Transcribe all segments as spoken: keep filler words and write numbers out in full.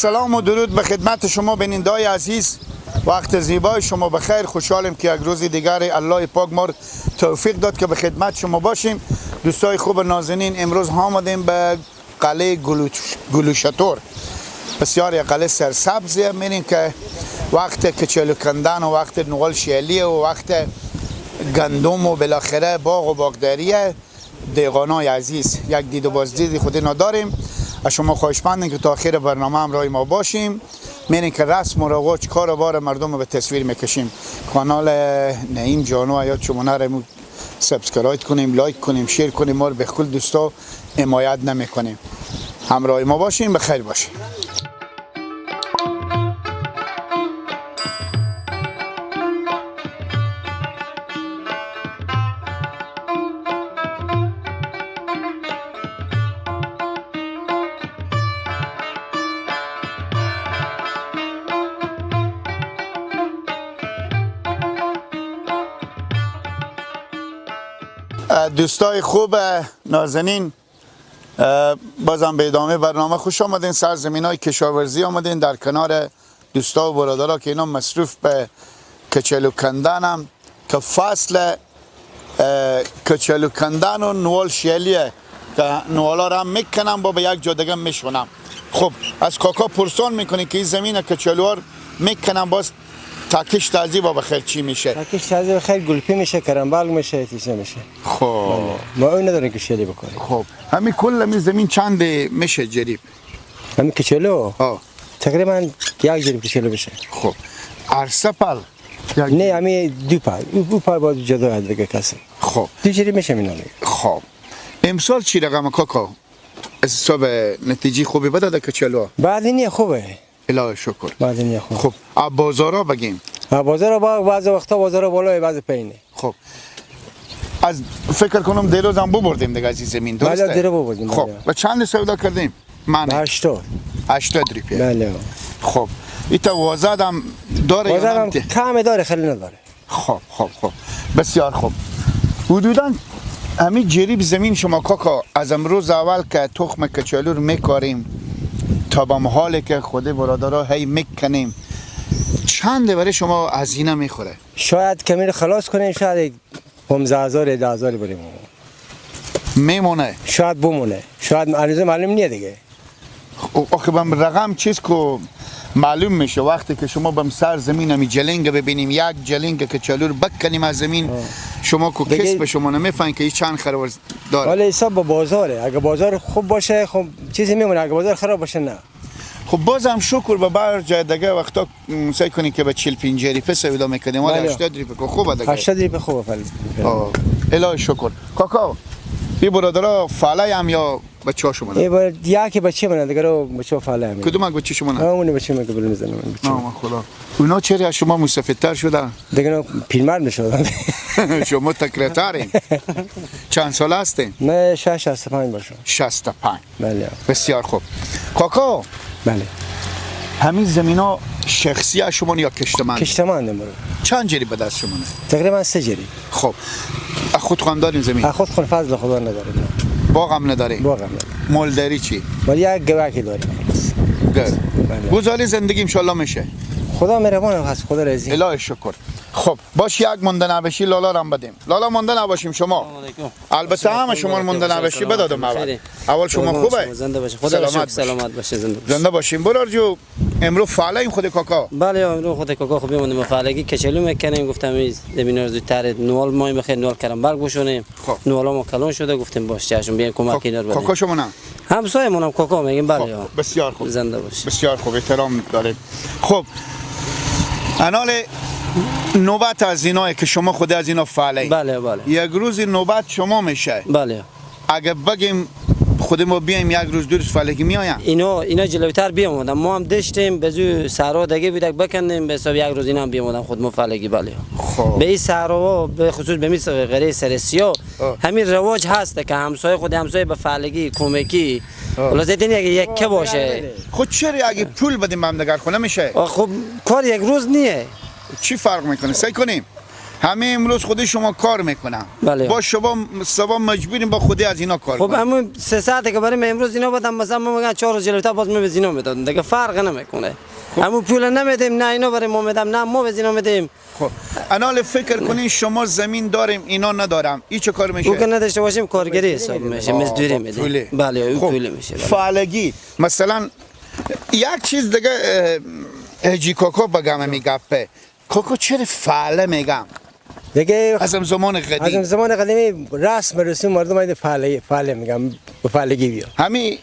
سلام و درود به خدمت شما بیننده‌های عزیز، وقت زیبای شما بخیر. خوشحالیم که یک روز دیگر الله پاک ما را توفیق داد که به خدمت شما باشیم. دوستای خوب نازنین، امروز آمدیم به قلعه گلوش-، گلوشتور. بسیار یک قلعه سرسبزیه. می‌ریم که وقت کچلو کندن و وقت نوال شیلیه و وقت گندم و بالاخره باغ و باغداریه. دیگانای عزیز، یک دید و بازدید خودی نداریم. از شما خواهش مندیم که تا آخر برنامه همراه ما باشیم. می‌ریم که رسم و رواج، کار و بار مردم رو به تصویر می‌کشیم. کانال نعیم جانو حیات شما نرم سابسکرایب کنیم، لایک کنیم، شیر کنیم، ما رو به کل دوستا حمایت نمی‌کنیم. همراه ما باشین، به خیر باشین. اه، دوستای خوب، اه، نازنین، اه، بازم به ادامهٔ برنامه خوش آمدین. سرزمینای کشاورزی آمدین، در کنار دوستا و برادرها که اینا مصروف به کچلو کندن هم که فصل، اه، کچلو کندن و نوال شیلیه که نوالا را هم می‌کنم با به یک جا دیگه میشونم. خب، از کاکا پرسان می‌کنی که این زمین کچلوار می‌کنم، باز تا کشت از این با بخیر چی می‌شه؟ تا کشت از این بخیر گلپی می‌شه، کرنبال می‌شه، چیزا می‌شه. خب. بله. ما اون نداریم که شیلی بکنیم. خب. همین کل همین زمین چند می‌شه جریب؟ همین کچلو؟ آه. تقریباً یک جریب کچلو بشه. خب. هر سه پل؟ یک نه، جریب. همین دو پل. او، او پل باید جدا از دیگه کسی. خب. دو جریب می‌شه می‌نه. خب. امسال چی رقم کاکا؟ حساب نتیجه خوبی بده در کچلو؟ بعد نیه خوبه. الهی شکر. بعد نیه خوبه. خب، از بازارا بگیم. از بازارا با-، بعض وقتا بازارا بالای بعض پایینه. خب. از فکر کنم دیروز هم ببردیم دیگه از این زمین، بله، درسته؟ دیروز ببردیم، خب، بله. و چند سودا کردیم؟ من به هشتاد. هشتاد روپیه. بله. خب. ایتا وازد هم داره یا بازار نه؟ هم کم داره، خیلی نداره. خب، خب، خب. بسیار خوب. حدوداً همین جریب زمین شما کاکا، از امروز اول که تخم کچالو رو می‌کاریم تا به محاله که خود برادرها هی می‌کنیم، چند برای شما هزینه می‌خوره؟ شاید کمی رو خلاص کنیم، شاید پانزده هزار، ده هزار بریم. میمونه؟ شاید بمونه، شاید هنوز معلوم نیه دیگه. او-، آخه بم رقم چیز کو معلوم می‌شه وقتی که شما بم سر زمین همی جلنگ ببینیم، یک جلنگ که چلور بکنیم از زمین، آه. شما کو دیگه کسب شما نمی‌فهمین که این چند خرورز داره. ولی حساب با بازاره، اگه بازار خوب باشه، خب چیزی میمونه، اگه بازار خراب باشه، نه. خب باز هم شکر به بر جای دیگه وقتا م، سعی کنین که به چهل پنجاه روپیه سودا می‌کنیم، ولی بله. هشتاد روپیه که خوبه دیگه. هشتاد روپیه خوبه، بله. آه. الهی شکر. کاکا، این برادرها فعله هم یا بچه ها شما نه؟ ای بر-، یکی بچه منه، دیگه رو بچه ها فعله هم. کدوم یک بچه شما نه؟ آه، اونی بچه من که بلند می‌زنم، من بچه. نام خدا. اونا چرا از شما موسفیدتر شده؟ دیگه اینا پیرمرد می‌شدن. شما تکره‌ترین. چند سال هستین؟ من شش، شصت و پنج باشم. شصت و پنج. بله. بسیار خوب. کاکا، بله. همین زمینا شخصی از شما یا کشتمند؟ کشتمند برو. چند جریب به دست شما نه؟ تقریباً سه جریب. خب. از خود خواندارین زمین؟ از خود خون فضل خدا نداریم. باغ هم نداری؟ باغ هم نداریم. مال داری چی؟ مال یک گواکی داریم. بس. گر. بله. گزارش زندگی انشالله می‌شه. خدا مهربان هست، خدا راضی. الهی شکر. خب، باش یک مونده نباشی، لالا رم بدیم. لالا مونده نباشیم شما. سلام علیکم. البته همه شما مونده نباشی، بدادم اول. اول شما خوبه؟ زنده باشی. خدا سلامت شکر، باشی. سلامت باشی، زنده باشی. زنده باشیم. برار جو، امرو فعله این خود کاکا؟ بله، امرو خود کاکا خوبی مونده. ما فعلگی کچلو می‌کنیم، گفتم این زمین رو زودتر نوال مایم بخیر، نوال کرم برگ بشونیم. خب. نوالا ما کلان شده، گفتیم باش، چشم، بیاین کمک کاک-، اینا رو بدیم. کاکا شما نه؟ همسایه‌مون هم کاکا می‌گیم، بله، خب، آه. بسیار خوب. زنده باشی. بسیار خوب، احترام داریم. خب، انال نوبت از اینایی که شما خود از اینا فعله اید. بله، بله. یک روزی نوبت شما می‌شه. بله. اگه بگیم خود ما بیایم یک روز، دو روز فعلگی می‌آیم؟ اینا، اینا جلوتر بیامدن. ما هم داشتیم، به زو صحرا دگه بودک بکندیم، به حساب یک روز اینا هم بیامدن خود ما فعلگی، بله. خب. به این صحراها، به خصوص به می سر-، قلعه سر سیاه، آه. همین رواج هست که همسایه خود همسایه به فعلگی، کمکی. آه. خلاصه دین یک، یکه باشه. خود چرا اگه پول بدیم به هم دگر خونه می‌شه؟ آه، خب کار یک روز نیه. چی فرق می‌کنه؟ سعی کنیم. همه امروز خودی شما کار می‌کنن. بله. با شما، شما مجبوریم با خودی از اینا کار خب، کنیم. همون سه ساعته که بریم امروز اینا بدم، مثلاً ما می‌گن چهار روز جلوتر باز ما به اینا می‌دادیم. دیگه فرق نمی‌کنه. خب. همون پول نمی‌دیم، نه اینا برای ما می‌دم، نه ما به اینا می‌دیم. خب. الان فکر کنین شما زمین داریم، اینا ندارم. این چه کار می‌شه؟ او که نداشته باشیم، کارگری حساب می‌شه، آه، مزدوری با می‌دیم. پوله. بله، او خب. پوله می‌شه، بله. فعلگی. مثلاً یک چیز دیگه، اه، حاجی کاکا بگم، می گپه. کاکا، چرا فعله می‌گم؟ دیگه از هم زمان قدیم. از هم زمان قدیمی رسم رسوم مردم اینو فعله، فعله می‌گم، به فعلگی بیا. همین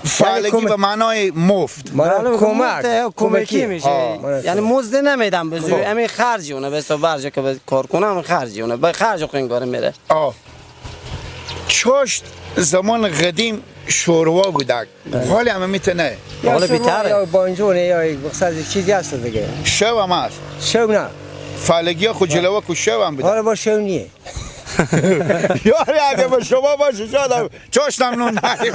فعلگی کم-، به معنای مفت. معنای مفت، کمک، کمکی کمکی. می‌شه. آه. یعنی مزد نمی‌دم به زور، خب. همین خرج اونه، به حساب هر جا که به کار کنه، همین خرج اونه، به خرج خو انگار می‌ره. آه. چاشت زمان قدیم شوروا بودک. بله. حالی هم می‌تونه. یا حالا شوروا بیتره. یا بانجونه یا یک بخصد یک چیزی هست دیگه. شو هم هست. شو نه. فعلگی ها خود جلوه کو شو هم بوده. حالا با شو نیه. یاری اگه با شما باشه شاید هم چاشت هم نون داریم.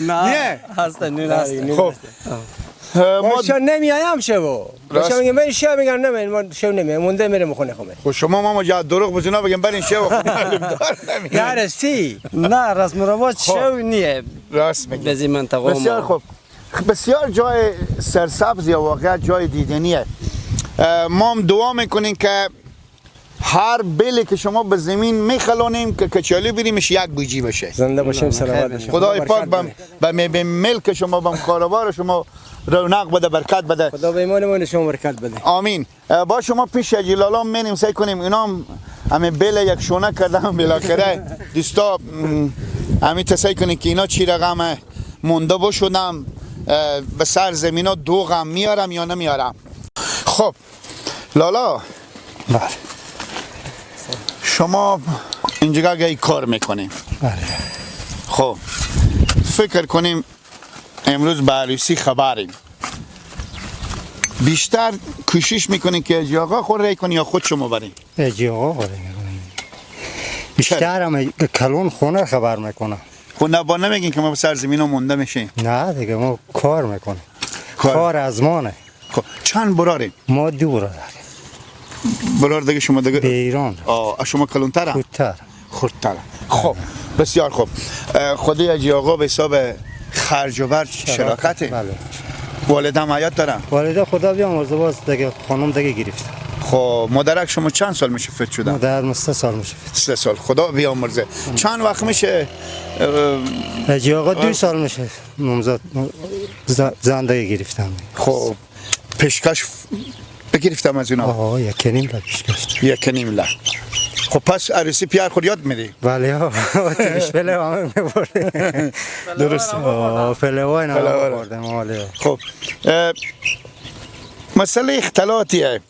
نه. نیه؟ هستن، نون هستن. خب. اه، ما باشا نمیایم شو. راست. باشا میگم، من شو می‌گم، نه، من، من شو نمیایم. مونده می‌رم خونه خودم. خب شما ماما جا دروغ بزنا بگم، برین شو خونه معلوم دار نمیایم. نرسی. نه، رسم و رواج خب. شو نیه. راست میگی. بزی منطقه بسیار ما. خوب. بسیار جای سرسبز یا واقعا جای دیدنیه. اه، ما هم دعا می‌کنیم که هر بیلی که شما به زمین می‌خلونیم که کچالو بیریمش یک بوجی بشه. زنده باشیم، سلامت باشیم. خدای پاک بم، به می-، به ملک شما، بم کاروبار شما رونق بده، برکت بده. خدا به ایمان ما شما برکت بده. آمین. اه، با شما پیش جلالا مینیم، سعی کنیم اینا هم همین بیل یک شونه کردم، بالاخره دوستا، م، همین ته سعی کنیم که اینا چی رقمه مونده بشودم، اه، به سر زمینا دوغم میارم یا نمیارم. خب، لالا، بله. شما اینجا گاهی کار می‌کنیم. بله. خب، فکر کنیم امروز به عروسی خبریم. بیشتر کوشش می‌کنین که حاجی آقا خود رای کنی یا خود شما برین؟ حاجی آقا خود رای می‌کنیم. بیشتر هم کلون خونه خبر می‌کنه. خب نه، با نمیگین که ما به سر زمین ها مونده میشیم؟ نه دیگه، ما کار می‌کنیم. کار. کار از مانه. خب، چند برارین؟ ما دو برادر. برار دیگه شما دیگه؟ به ایران. آه، شما کلونتر هم؟ خودتر. خودتر. خب، بسیار خوب. اه، خودی حاجی آقا به حساب خرج و برج شراکت. شراکته؟ بله. والده هم حیات دارن؟ والده خدا بیامرزه، باز دیگه خانم دیگه گرفت. خب، مادرک شما چند سال می‌شه فوت شده؟ مادر ما سه سال می‌شه فوت. سه سال. خدا بیامرزه. چند وقت می‌شه، اه، حاجی آقا دو سال می‌شه. نامزد، ز-، زندگی گرفتم. خب، پیشکش بگرفتم از اونا. آه، یک و نیم لک پیشکش. یک و نیم لک. خب، پس عروسی پیار خود یاد می‌دی؟ بله، آه. آتش پله همه می‌بردیم. درست. آه، پلوان هم پلوان. بردیم، آره. خب، اه، مسئله اختلاطیه.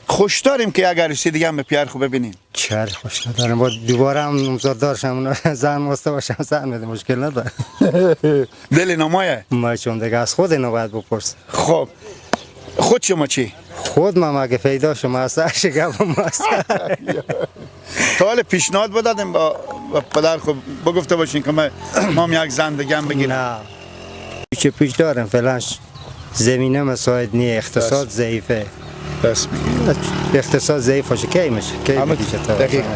خوش داریم که یک عروسی دیگه هم به پیار خو ببینیم. چر خوش ندارم. با دوباره هم نامزد دار شم، زن واسطه باشم، زن بده، مشکل نداره. دل نمایه. ما چون دیگه از خود اینو باید بپرس. خب. خود شما چی؟ خود ما مگه پیدا شما از سر شگفت ماست. تا حال پیشنهاد بدادیم با، با پدر خود بگفته باشین که ما، ما هم یک زن دیگه هم بگیریم. نه. پیچ و پیچ داریم، فعلاً ش-، زمینه مساعد نیه، اقتصاد ضعیفه. راست می‌گی. اقتصاد ضعیف باشه، کی می‌شه؟ کی اما می‌شه تا دقیقاً.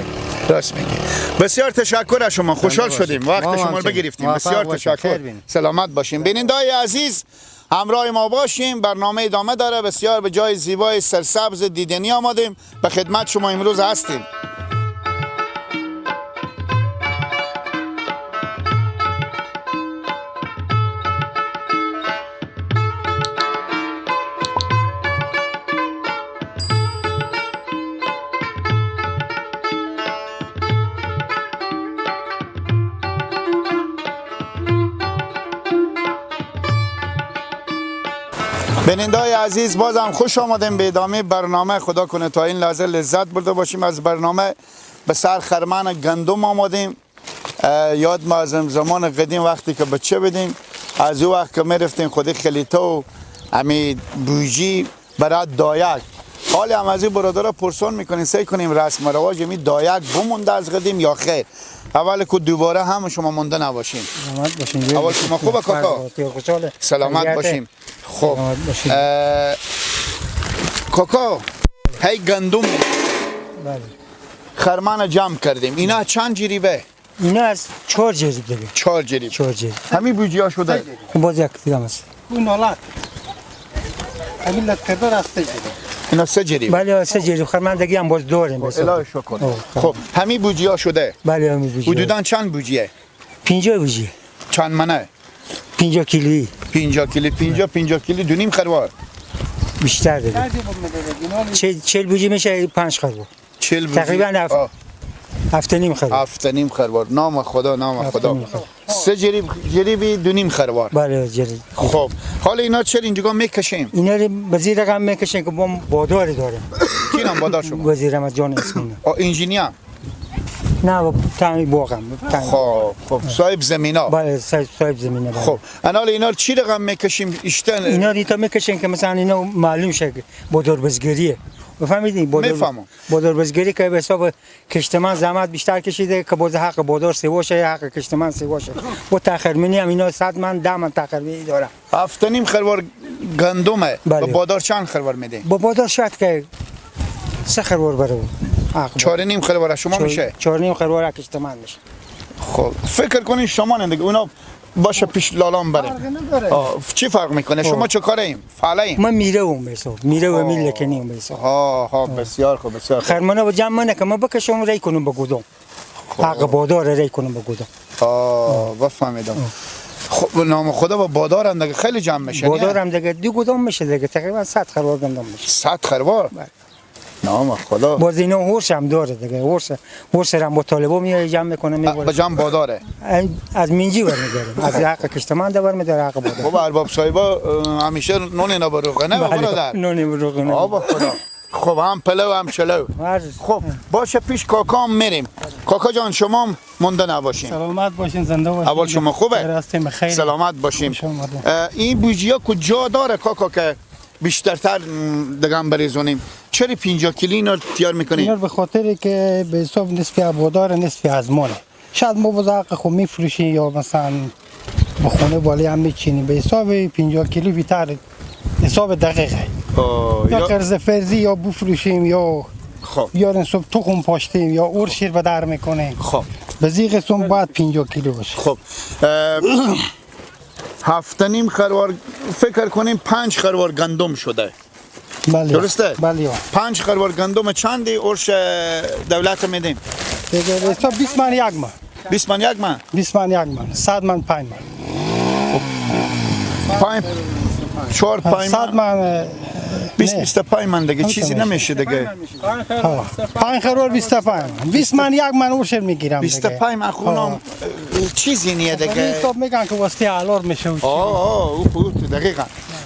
راست می‌گی. بسیار تشکر از شما، خوشحال شدیم. وقت شما رو بگرفتیم. بسیار تشکر. سلامت باشین. بیننده‌های عزیز، همراه ما باشین، برنامه ادامه داره. بسیار به جای زیبای سرسبز دیدنی آمدیم. به خدمت شما امروز هستیم. بیننده‌های عزیز، بازم خوش آمدیم به ادامهٔ برنامه. خدا کنه تا این لحظه لذت برده باشیم از برنامه. به سر خرمن گندم آمدیم. اه، یاد ما از زمان قدیم وقتی که بچه بودیم، از او وقت که می‌رفتیم خودی خلیطه و امی بوجی برای دایک. حالی هم از این برادرها پرسان می‌کنیم، سعی کنیم رسم و رواج امی دایک بمونده از قدیم یا خیر. اول که دوباره هم شما مونده نباشین. سلامت باشین. اول شما خوبه کاکا؟ سلامت باشیم. خب. سلامت باشین. اه، کاکا، هی گندم. بله. خرمانه جمع کردیم. اینا چند جریبه؟ اینا از چهار جریب دیگه. چهار جریب. چهار جریب. همی بوجیا شده؟ باز یک دیگه هم هست. اون حالت. همین لطکردار از سه جریب. اینا سه جریب. بله، سه جریب. خرمندگی هم باز داریم، حساب. الهی شکر. آه، خب، همی بوجیا شده؟ بله، همی بوجیا. حدوداً چند بوجیه؟ پنجاه بوجیه. چند منه؟ پنجاه کیلویی. پنجاه کیلو، پنجاه، پنجاه کیلو، دو نیم خروار. بیشتر دیگه. چهل، چهل بوجی می‌شه پنج خروار. چهل بوجی. تقریباً هفت، آه. هفت و نیم خروار. هفت و نیم خروار. نام خدا، نام خدا. هفت و نیم خروار. سه جریب، جریبی دو نیم خروار. بله، جریب. خب، حالا اینا چرا اینجا می‌کشیم؟ اینا رو به زیر رقم می‌کشیم که با باداری داریم. کی نام بادار شما؟ وزیر احمد جان اسمونه. آه، انجینیر؟ نه، با تامی باغم، با تامی. خب، خب، صاحب زمینا. بله، صاحب، صاحب زمینه، بله. خب، انال اینا رو چی رقم می‌کشیم؟ اشتن. اینا رو ایتا می‌کشیم که مثلاً اینا معلوم شه که بادار بزگریه. بفهمیدین؟ بادار، می‌فهمم. بادار بزگری که به حساب کشتمن زحمت بیشتر کشیده که باز حق بادار سوا شه، حق کشتمن سوا شه. با تخرمنی هم اینا صد من، ده من تخرمنی داره. هفت و نیم خروار گندمه. بله. به بادار چند خروار می‌دین؟ با بادار شاید که سه خروار بره. حق بادار. چهار و نیم خروار شما چهار، می‌شه؟ چهار و نیم خروار کشتمن می‌شه. خب، فکر کنین شما نه دیگه، اونا باشه پیش لالان بره. فرقی نداره. آه، چی فرق می‌کنه؟ خب. شما چه کاره ایم؟ فعله ایم؟ من میره اون بیسو. میره و میل کنی اون بیسو. ها، ها، بسیار خوب، بسیار خوب. خرمنه و جمع منه که من بکشم، ری کنم به گودام. خب. حق بادار ری کنم به گودام. آه، بفهمیدم. آه. خب، نام خدا با بادار هم دیگه خیلی جمع می‌شه، نه؟ بادار هم دیگه دو گودام می‌شه دیگه، تقریباً صد خروار گندم می‌شه. صد خروار؟ بله. نام خدا. باز اینا هورس هم داره دیگه، هورس، هورس هم با طالبا می‌آیه جمع می‌کنه، می‌بره. به جمع باداره؟ این از مینجی برمی‌داره، از حق کشتمند برمی‌داره، حق بادار. خب، ارباب صاحبا، اه، همیشه نون اینا بروغنه، بله، برادر. نون بروغنه. آه، به خدا. خب، هم پلو هم چلو. هر خب، باشه، پیش کاکام می‌ریم. کاکا جان، شما هم مونده نباشین. سلامت باشین، زنده باشین. اول شما خوبه؟ خیر هستیم، خیر. سلامت باشین. خوش آمدین. اه، این بوجیا کجا داره کاکا که بیشترتر، م، دگم بریزونیم؟ چرا پنجاه کیلو اینا رو تیار می‌کنی؟ اینا رو به خاطر که به حساب نصف هوادار، نصف آزمانه. شاید ما باز حق خود می‌فروشیم یا مثلاً به خونه بالی هم می‌چینیم. به حساب پنجاه کیلو بیتر حساب دقیقه. آه، یا یا قرض فرضی یا بفروشیم یا خب. یا صبح تخم پاشتیم یا اور شیر به در می‌کنیم. خب. به زی قسم باید پنجاه کیلو باشه. خب. اه، هفت و نیم خروار، فکر کنیم پنج خروار گندم شده. بله. درسته؟ بله. پنج خروار گندم چندی ارش دولت می‌دیم؟ دیگه به حساب بیست من یک من. بیست من یک من؟ بیست من یک من. صد من پنج من. پنج، چهار، پنج صد من. من، اه، بیست، نه. بیست و پنج من دیگه چیزی نمیشه دیگه. ها. پنج خروار بیست و پنج من. بیست من یک من ارش می‌گیرم دیگه. بیست و پنج من خونم، ها. اه، چیزی نیه دیگه. حساب می‌کنم که واسطه الار می‌شه و چی. آه، آه، او خود دقیقاً.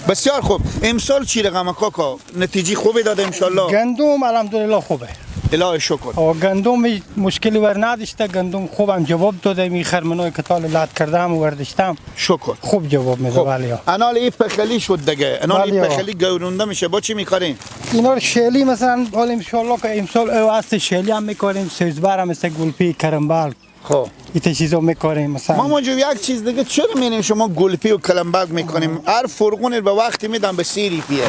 بسیار خوب. امسال چی رقم کاکا؟ نتیجه خوبی داده انشالله؟ گندم الحمدلله خوبه. الهی شکر. آه، گندم هیچ مشکلی ور نداشته، گندم خوبم جواب داده، می خرمنای کتال لط کردم و وردشتم. شکر. خوب جواب می‌ده، خب. بله. انال ای پخلی شد دیگه. انال ای بله. پخلی گورونده می‌شه. با چی می‌کارین؟ اینا رو شیلی مثلاً، حال انشالله که امسال او هست شیلی هم می‌کاریم، سیزبر هم مثل گلپی، کرمبل. خب. ایت چیزا می‌کاریم مثلاً. ماما جو، یک چیز دیگه، چرا می‌رین شما گلپی و کلمبک می‌کنیم؟ هر فرغون به وقتی می‌دم به سی روپیه.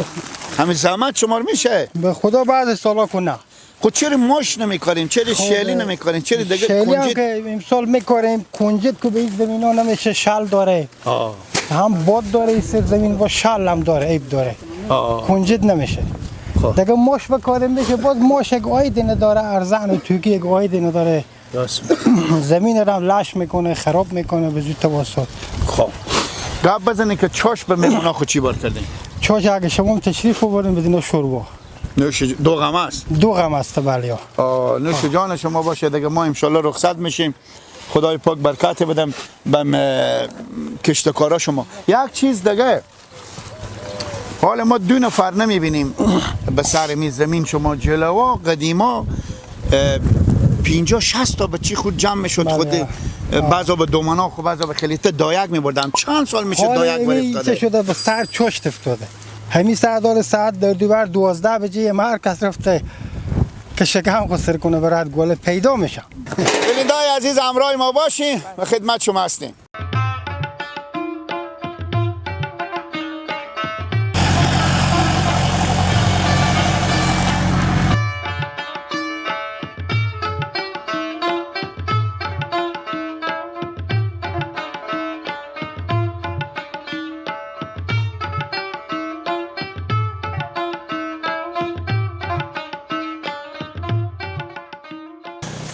همین زحمت شما رو می‌شه؟ به خدا بعض سالا که نه. خب چرا ماش نمی‌کاریم؟ چرا خب، شیلی نمی‌کاریم؟ چرا دیگه شیلی هم کنجد؟ که امسال می‌کاریم، کنجد که به این زمینا نمیشه، شل داره. آه. هم باد داره، این سر زمین با شل هم داره، عیب داره. آه. کنجد نمیشه. خب. دیگه ماش بکاریم می‌شه، باز ماش یک عایدی نداره، ارزان و توکی یک عایدی نداره. راست. زمین را هم لش می‌کنه، خراب می‌کنه به زود توسط. خب. گپ بزنی که چاش به مهمونا خود چی بار کردین؟ چاش اگه شما هم تشریف ببرین بدین شوربا. نوش ج-، دو غم است. دو غم است، بله. آه، نوش جان شما باشه دیگه، ما انشالله رخصت می‌شیم. خدای پاک برکت بدم به م-، کشتکارا شما. یک چیز دیگه، حال ما دو نفر نمی‌بینیم به سر می زمین شما. جلوا قدیما، اه، پنجاه شصت تا بچی خود جمع می‌شد. بله. خود، اه، بعضا به دومنا خود، بعضا به خلیته دایک می‌بردن. چند سال می‌شه حال دایک می افتاده؟ ایسه شده به سر چشت افتاده. همی ساعت داره، ساعت در دوبر دوازده بجه یه مرکز رفته که شکم خود سر کنه برات گله پیدا می‌شه. بیننده‌های عزیز، همراه ما باشین و خدمت شما هستیم.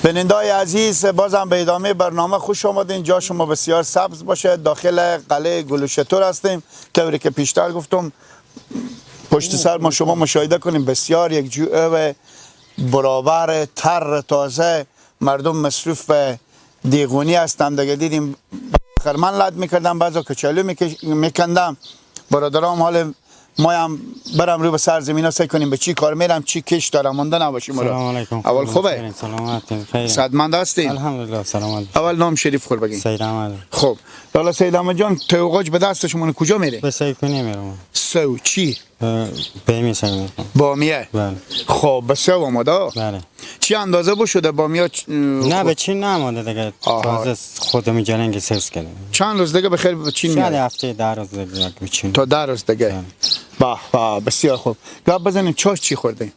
بیننده‌های عزیز، بازم به ادامهٔ برنامه خوش آمدین. جا شما بسیار سبز باشه. داخل قلعهٔ گلوشتور هستیم. طوری که پیشتر گفتم، پشت سر ما شما مشاهده کنیم، بسیار یک جو برابر، تر، تازه، مردم مصروف به دیغونی هستن. دیگه دیدیم خرمن لد می‌کردن، بعضا کچالو می‌کش-، می‌کندن. برادرام حال ما هم برم رو به سر زمین ها سعی کنیم به چی کار میرم، چی کش دارم، مونده نباشیم. سلام علیکم. اول خوبه؟ خیرین، سلامتین، خیرین. صحتمند هستین؟ الحمدلله، سلامت. اول نام شریف خور بگین. سید احمد. خب. لالا سید احمد جان، توغاج به دست شما کجا میره؟ به سید کنی میرم. سو چی؟ اه، بامیه سر می‌کنم. بامیه؟ بله. خب، به سو آمده؟ بله. چی اندازه بشده بامیه چ-، نه، خب. به چی نمانده دیگه. آها. تازه خودمون جننگ سرس کردیم. چند روز دیگه به خیر به چین شاید میاد؟ هفته ده روز دیگه به چین. تا ده روز دیگه. بله. به، به، بسیار خوب. گپ بزنیم، چاش چی خورده؟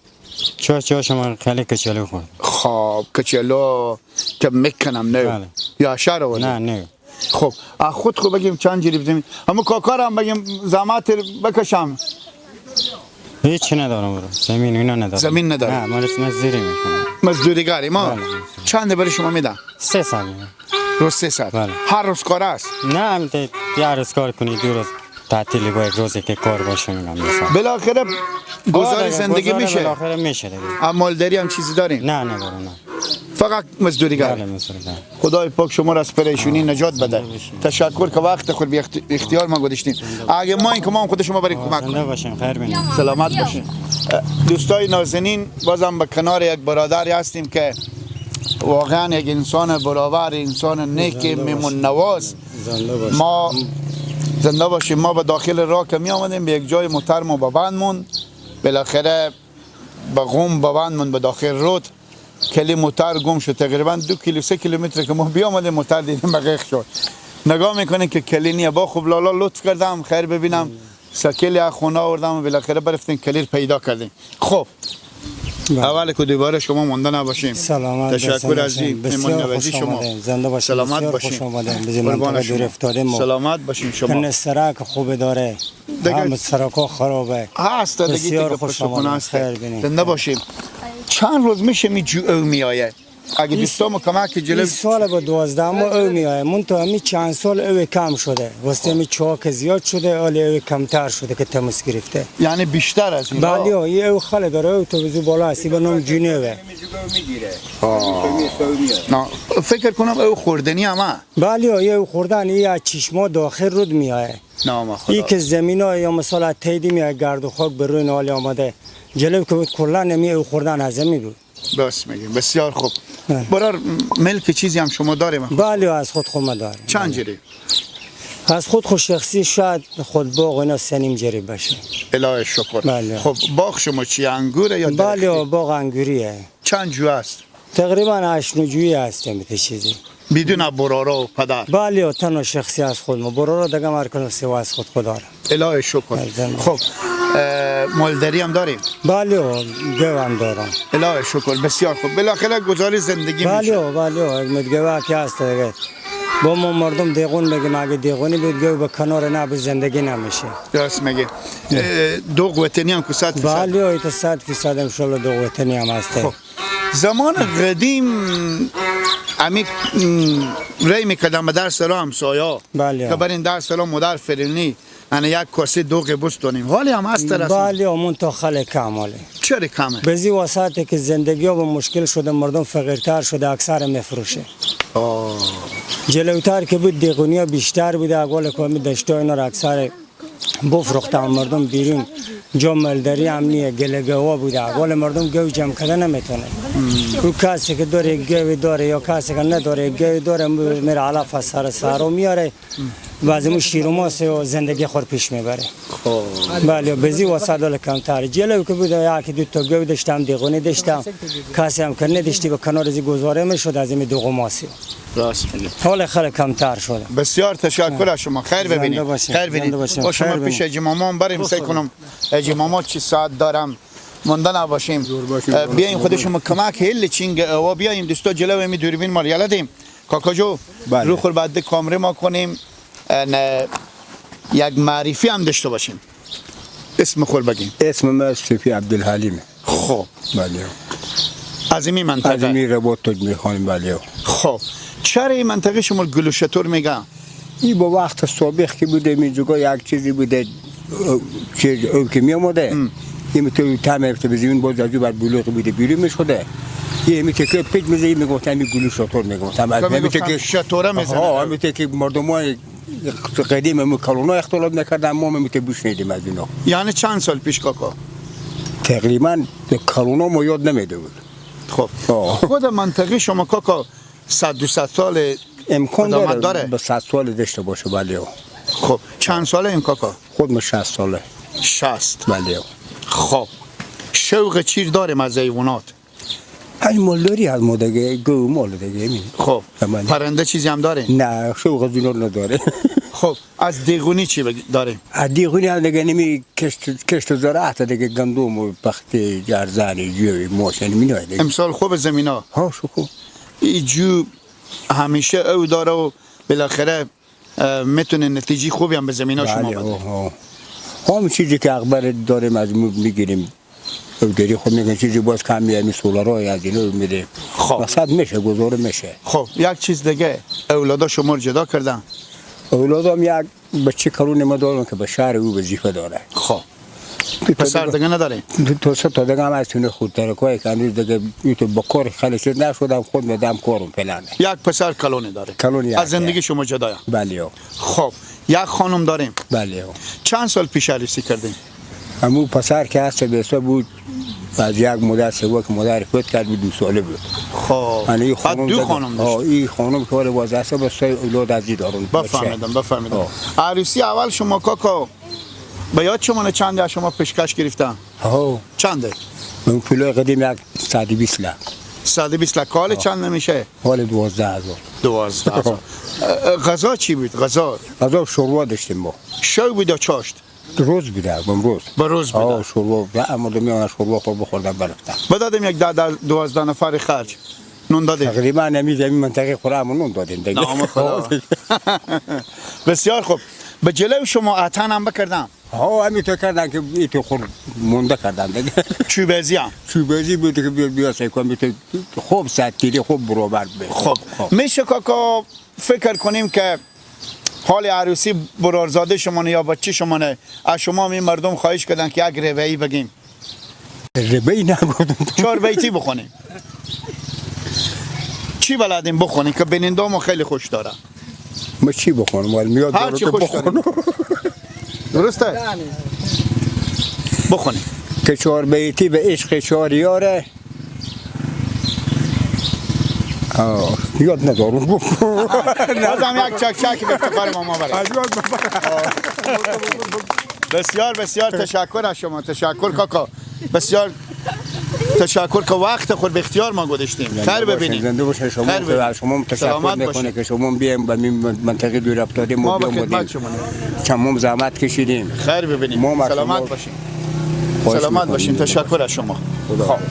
چاش، چاش ما خیلی کچالو خورد. خب، کچالو که می‌کنم نه؟ بله. یا شهر آورده؟ نه، نه. خب، از خود خو بگیم چند جریب زمین. اما کاکا را هم بگیم زحمت بکشم. هیچ ندارم برو. زمین اینا ندارم. زمین ندارم. نه، من مزدوری می‌کنم. مزدوری گری ما؟ بله. چند برای شما می‌دم؟ سه صد می‌دم. روز سه صد؟ بله. هر روز کار است؟ نه، هم ته-، یه روز کار کنی، دو روز تعطیلی با یک روزی که کار باشه می‌دم مثلا. بالاخره گزارش آره، زندگی گزارش می‌شه؟ بالاخره می‌شه دیگه. اما مالداری هم چیزی داریم؟ نه، ندارم، نه. فقط مزدوری گری؟ بله، مزدوری گری. خدای پاک شما را از پریشونی نجات بده. زنده باشین. تشکر که وقت خود بی اخت-، اختیار ما گذاشتین. اگه ما این کمام خود شما برای کمک زنده کنیم. باشین، خیر بینیم. سلامت باشین. اه، دوستای نازنین، بازم به کنار یک برادری هستیم که واقعاً یک انسان برابر، انسان نیک، زنده باشین. میمون نواز. زنده باشین. ما زنده باشیم. ما به داخل راه که می آمدیم، به یک جای محترم و ببند مون. بالاخره به قم ببند مون، به داخل رود. کلی موتر گم شد، تقریباً دو کیلو، سه کیلومتر که ما بیامدیم، موتر دیدیم به غیق شد. نگاه می‌کنین که کلی نیه. با خب لالا لطف کردم، خیر ببینم، سایکل یا خونه آوردم و بالاخره برفتیم کلیر پیدا کردیم. خب، بله. اول که دوباره شما مونده نباشیم. سلامت باشین. تشکر از این مهمان نوازی شما. بسیار خوش آمدین. زنده باشین. سلامت باشین. بسیار خوش آمدین. به این منطقه دور افتاده ما. سلامت باشین شما. کن سرک خوب داره. دیگه همه سرکا خرابه. هست دیگه، بسیار دیگه خوش پشت خونه آمدین. هست. خیر بینید. زنده باشیم. چند روز می‌شه می جو او میایه؟ اگه این دوستامو کمک جلو این سال با دوازده ماه او میایه. من تو همین چند سال او کم شده. واسه همین چاک زیاد شده، حالی او کمتر شده که تماس گرفته. یعنی بیشتر از این؟ بله، یه او خاله داره، او تو بزو بالا هستی، به نام جنوبه. آه. نه، فکر کنم او خوردنی همه. بله، یه او خوردن، یه از چشما داخل رود میایه. نام خدا. ای که زمینا یا مثلا تیدی میاد گرد و خاک به روی نالی آمده. جلو که بود کلاً نمی او خوردن از زمین بود. بس میگیم، بسیار خوب. بله. برار ملک چیزی هم شما داریم؟ بله، از خود خود ما داریم. چند جری؟ از خود خود شخصی شاید خود باغ اینا سه نیم جری باشه. الهی شکر. بله. خب باغ شما چی، انگوره یا درختی؟ بله، باغ انگوریه. چند جو است؟ تقریباً هشت نو جویی هستیم، به چیزی. بدون برارا و پدر؟ بله، تنها شخصی از خود ما. برارا دگه مرکز سیوا از خود خود داره. الهی شکر. خب، اه، مالداری هم داریم؟ بله، گو هم دارم. الهی شکر، بسیار خوب. بالاخره گزارش زندگی می‌شه. بله، بله، یک مدگوه که هست دیگه. با ما مردم دیغون بگیم، اگه دیغونی بود، گو به کنار نه، به زندگی نمیشه. راست میگه. اه، دوغ وطنی هم که صد فیصد. بله، ایتا صد فیصد انشالله دوغ وطنی هم هسته. خب. زمان قدیم امی، م، ری می‌کردن به در سرا همسایا. بله. که برین در سرا مادر فرنی، یعنی یک کاسه دوغ بستونیم. حالی هم هست رسم؟ بله، همون تا خیلی کم حالی. چرا کمه؟ به زی واسطه که زندگی ها به مشکل شده، مردم فقیرتر شده، اکثر می‌فروشه. آه. جلوتر که بود، دیغونی ها بیشتر بوده، اگه که همین دشتا اینا را اکثر بفروختم، مردم بیرون جا مالداری هم نیه، گله گوا بوده، ولی مردم گو جمع کردن نمی‌تونه. او کسی که داره گوی داره یا کسی که نداره گوی داره، میره علف از سر سرا میاره، بعضی مو شیر و ماس و زندگی خور پیش میبره. خب. بله، به زی وسط حال کمتر. جلو که بوده، یکی دو تا گو داشتم، دیغونی داشتم، کسی هم که نداشتی به کنار زی گزاره می‌شد، از این دوغ و ماسی. راست میگی. حال خیلی کمتر شده. بسیار تشکر از شما. خیر ببینید. زنده باشین. خیر ببینید. زنده باشین. با شما خیر پیش ببینید. اجی ماما هم بریم، سعی کنم اجی ماما چی ساعت دارم مونده نباشیم. اه، بیایم خود شما کمک هل چینگ و بیایم دوستا جلو می دوربین ما یلا دیم. کاکا جو، بله. رو خور بعد کامره ما کنیم. اه، نه، یک معرفی هم داشته باشیم. اسم خور بگیم. اسم من صوفی عبدالحلیمه. خب. بله. از امی منطقه؟ از امی رباط تاج میرخان، بله. خب، چرا این منطقه شما گل و شتر میگه؟ ای با وقت سابق که بوده، می جگا یک چیزی بوده، چیز او که می آمده، ام. این تو تم افته به زمین، باز از او بر بلوغ بوده، بیرون می‌شده. یه همی تکه پیچ می‌زه، می‌گفت همی گل و شتر می‌گفت. هم از تو همی می‌گفت تکه هم شتره می‌زنه. ها، همی تکه مردم های قدیم همون کلونا اختلاف می‌کردن، ما هم می‌تونیم بشنیدیم از اینا. یعنی چند سال پیش کاکا؟ تقریباً کلونا ما یاد نمی‌ده بود. خب. آه. خود منطقه شما کاکا صد، دوصد سال امکان قدامت داره، داره؟ به صد سال داشته باشه، بله. خب، چند ساله این کاکا؟ خود من شصت ساله. شصت. بله. خب، شوق چیر داریم از حیوانات؟ ای مالداری از ما دیگه، گو مال دیگه، همین. خب، تمام. پرنده چیزی هم داریم؟ نه، شوق از اینا نداره. خب، از دیغونی چی بگ-، داریم؟ از دیغونی هم دیگه نمی کشت، کشت و زراعت دیگه، گندم و پخته، جرزنه، جوی، ماش، یعنی مینا دیگه. امسال خوب زمینا؟ ها، شکر. ای جو همیشه او داره و بالاخره، اه، می‌تونه نتیجهٔ خوبی هم به زمینا شما بله، بده. ها، ها. همین چیزی که اخبار داریم از مو-، می‌گیریم. او داری خود می‌گن چیزی باز کمی همی سولارای از اینا می‌ده. خب. مقصد می‌شه، گزاره می‌شه. خب، یک چیز دیگه، اولادا شما رو جدا کردن؟ اولادم یک بچه کلون ما دارم که به شهر او وظیفه داره. خب. دو تا پسر دیگه، دیگه نداره؟ دو، دو سه تا دیگه هم از تونه خود ترکای که هنوز دیگه، این تو به کار خلص نشدم، خود می‌دم کارم فلانه. یک پسر کلونی داره؟ کلونی از یک. زندگی شما جدایا؟ بله. خب، یک خانم داریم؟ بله. چند سال پیش عروسی کردیم؟ همون پسر که هست، بیسه بود، از یک مادر سوا که مادر فوت کرد بود، دو ساله بود. خب. یعنی این بعد خانم دو دیگه، خانم داشت؟ آه، این خانم که ولی باز هست، بس سه اولاد از این دارم. بفهمیدم، بفهمیدم. آه. عروسی اول شما کاکا، به یاد شما نه چنده از شما پیشکش گرفتن؟ آه. چنده؟ من پولای قدیم یک صد و بیست لک. صد و بیست لک. کال آه. چند می‌شه؟ کال دوازده هزار. دوازده هزار. اه، غذا چی بود؟ غذا؟ غذا شوروا داشتیم ما. شو بود یا چاشت؟ روز بوده، امروز. به روز بوده. آه، شوروا بوده، اما دو میان شوروا خور بخوردن برفتن. بدادیم یک ده، ده، دوازده نفر خرج. نون دادیم. تقریباً همی زمین منطقه خوره همون نون دادیم دیگه. نام خدا. بسیار خوب. به جلو شما اتن هم بکردم. ها، همی تو کردن که ای تو خور مونده کردن دیگه. چوبزی هم. چوبزی بود که بیا، بیا سعی کن، بیا تو خوب ساعت گیری، خوب برابر بی. خب. خب. می‌شه کاکا فکر کنیم که حال عروسی برارزاده شمانه یا بچه شمانه، از شما می مردم خواهش کردن که یک ربعی بگیم. ربعی نگفتم. چهار بیتی بخونیم. چی بلدیم بخونیم که بیننده ما خیلی خوش داره؟ ما چی بخونم؟ ولی میاد هر داره چی که خوش داره. بخونم. درسته؟ بخونیم. که چهار بیتی به عشق چهار یاره. آه، یاد ندارم. بازم یک چک چک به افتخار ما، ما برای. از یاد ببر. بسیار، بسیار تشکر از شما. تشکر کاکا. بسیار تشکر که وقت خود به اختیار ما گذاشتیم. زنده خیر باشین، ببینیم. زنده باشین. شما خیر ببینیم. شما هم تشکر سلامت می‌کنه باشین. که شما بیایم به این منطقه دور افتادیم، ما ما به بیام خدمت بودیم. شما. شما هم زحمت کشیدیم. خیر ببینیم. ما هم از سلامت شما باشین. خواهش سلامت می‌کنیم. باشین. تشکر از شما. خدا خب. حافظ.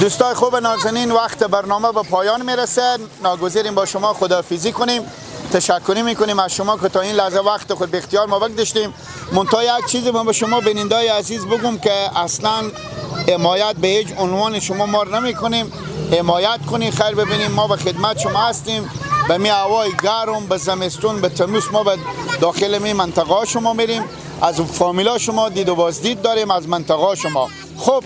دوستای خوب نازنین، وقت برنامه به پایان می‌رسه. ناگزیریم با شما خداحافظی کنیم. تشکری می‌کنیم از شما که تا این لحظه وقت خود به اختیار ما بگذاشتیم. منتها یک چیزی من به شما بیننده‌های عزیز بگم که اصلاً حمایت به هیچ عنوان شما ما رو نمی‌کنیم. حمایت کنید، خیر ببینیم، ما به خدمت شما هستیم. به می هوای گرم، به زمستون، به تموز ما به داخل می منطقه شما می‌ریم. از فامیلا شما دید و بازدید داریم، از منطقه شما. خب،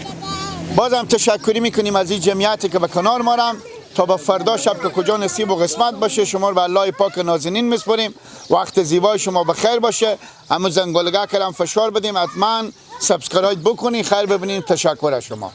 بازم تشکری می‌کنیم از این جمعیتی که به کنار ما رم. تا به فردا شب که کجا نصیب و قسمت باشه، شما رو به الله پاک نازنین می‌سپریم. وقت زیبای شما بخیر باشه. همون زنگولگه کلم فشار بدیم، حتماً سابسکرایب بکنین. خیر ببینین، تشکر از شما.